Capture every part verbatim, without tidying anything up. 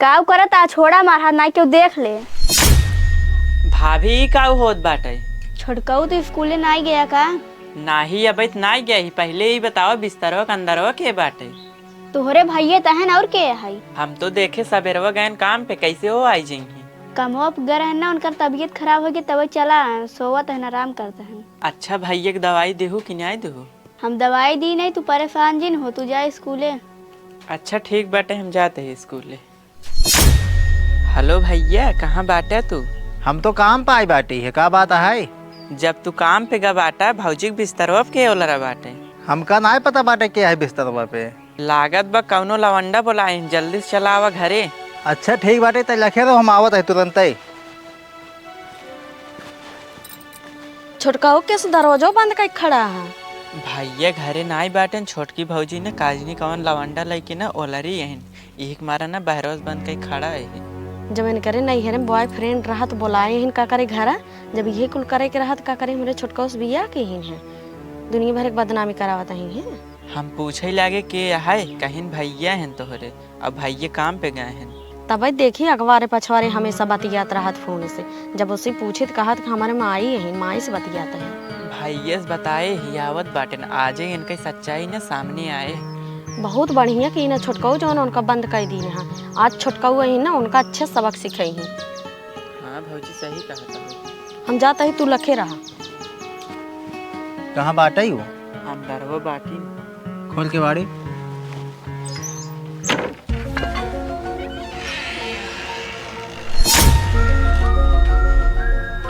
काउ करत आ, छोड़ा मार हाथ, नाहीं केउ देख ले। भाभी, ई काउ होत बाटे? छोटकऊ तो स्कूले नाहीं गया का? नाहीं, अबे त नाहीं गया ही। पहिले ई बतावा, बिस्तरवा के अंदरवा के बाटे? तोहरे भइये त हन, अउर के है? हम तो देखे सबेरवा गयन काम पे, कइसे हो आई जइहीं? कमवा पे गए रहन ना, उनकर तबियत खराब होइ गई, तबे चला आयन, सोवत हन, आराम करत हन। अच्छा, भइये के दवाई देहू कि नाहीं देहू? हम दवाई दी नाहीं, तू परेशान जिन हो, तू जा स्कूले। अच्छा ठीक बाटे, हम जात ही स्कूले। हेलो भइया, कहाँ बाटे तू? हम तो काम पे आई बाटी है, का बात है? जब तू काम पे गा बाटा, भौजी के बिस्तरवा पे के ओलरा बाटे? हमका नाहीं पता बाटे के है बिस्तरवा पे। लागत बा कउनो लवंडा बोलाइन, जल्दी से चला आवा घरे। अच्छा ठीक बाटे, तै लखे रहो, हम आवत है तुरंतै। छोटकऊ केस दरवाजो बंद कइ खड़ा है। भइया घरे नाहीं बाटेन, छोटकी भौजी न काजनी कवन लवंडा लइके न ओलरी अहिन, इही के मारा न बहरवा से बंद कइ खड़ा अहिन। जब इनकरे नैहरे में boyfriend रहत बोलाए अहिन का करे घरा, जब इहे कुल करे के रहत का करे हमरे छोटकऊ से बियाह के अहिन है, दुनिया भर के बदनामी करावत अहिन है। हम पूछे लागे के है, कहिन भइया हन तोहरे, अब भइया काम पे गए हन। तबे देखी अगवारे पछवारे हमेसा बतियात रहत फोन से, जब उसे पूछे त कहत कि हमरे माई अहिन, माई से बतियात है। भइया से बताए ही आवत बाटेन, आजे इनके सच्चाई न सामने आए। बहुत बढ़िया कि न छोटकऊ जौन उनका बंद कइ दीन है, आज छोटकऊ अहिन न उनका अच्छे सबक सिखइहीं। हाँ भौजी, सही कहत हो। हम जात ही, तू लखे रहा। कहाँ बाटइ वो? अंदरवा बाटी। खोल के बाड़ी।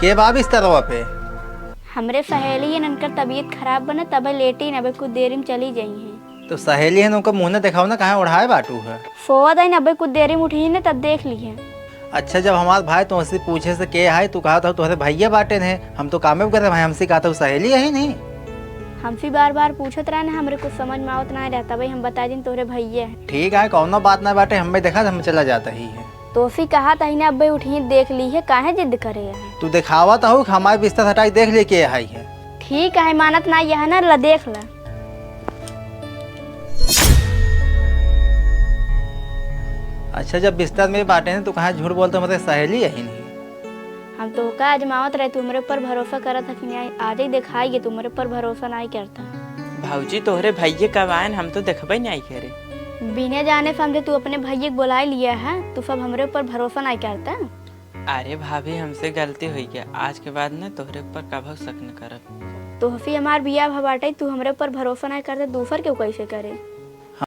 के बा बिस्तरवा पे? हमरे सहेली है, उनकर तबियत खराब बा न, तबे लेटी न, अबे कुछ देरी में चली जइहीं। तो सहेली है न, उनका मुँह न देखाओ न, कहाँ ओढ़ाए बाटू है? सोवत है न, अबे कुछ देरी में उठी न, तब देख ली है। अच्छा, जब हमार भाई तुमसे पूछे से के है, तू कहत हो तोहरे भइया बाटेन है, हम तो कामे करे भाई, हमसे कहत हो सहेली है नहीं। हमसे बार बार पूछत रहे ना, हमरे कुछ समझ में आवत ना रहता भाई, हम बता दिन तोहरे भइया है। ठीक है, कौनो बात ना बाटे, हम देखा हम चला जाता ही है। तोसी कहत ही ना, अब्बे उठी देख ली है, काहे जिद करे है? तू देखावत हो कि हमारे बिस्तर हटाई देख ले के है, है। ठीक है, मानत ना यह ना, ला देख ला। अच्छा, जब बिस्तर में बाटे हैं, तो कहाँ झूठ बोलते, मतलब सहेली है ही नहीं। हम तोहका आजमावत रहे, तू हमरे ऊपर भरोसा करत है कि नहीं? आज ही देखाई कि तू हमरे ऊपर भरोसा नहीं करता। भौजी, तोहरे भइये कब आयन, हम तो देखबे नहीं करे। बिना जाने समझे तू अपने भइये के बोलाए लिया है, तू सब हमरे ऊपर भरोसा नहीं करता। अरे भाभी, हमसे गलती होइ गया, आज के बाद न तोहरे ऊपर कभो शक न करब। तोहसे हमार बियाह भ बाटे, तू हमरे ऊपर भरोसा नहीं करते, दूसर केहू कैसे करे?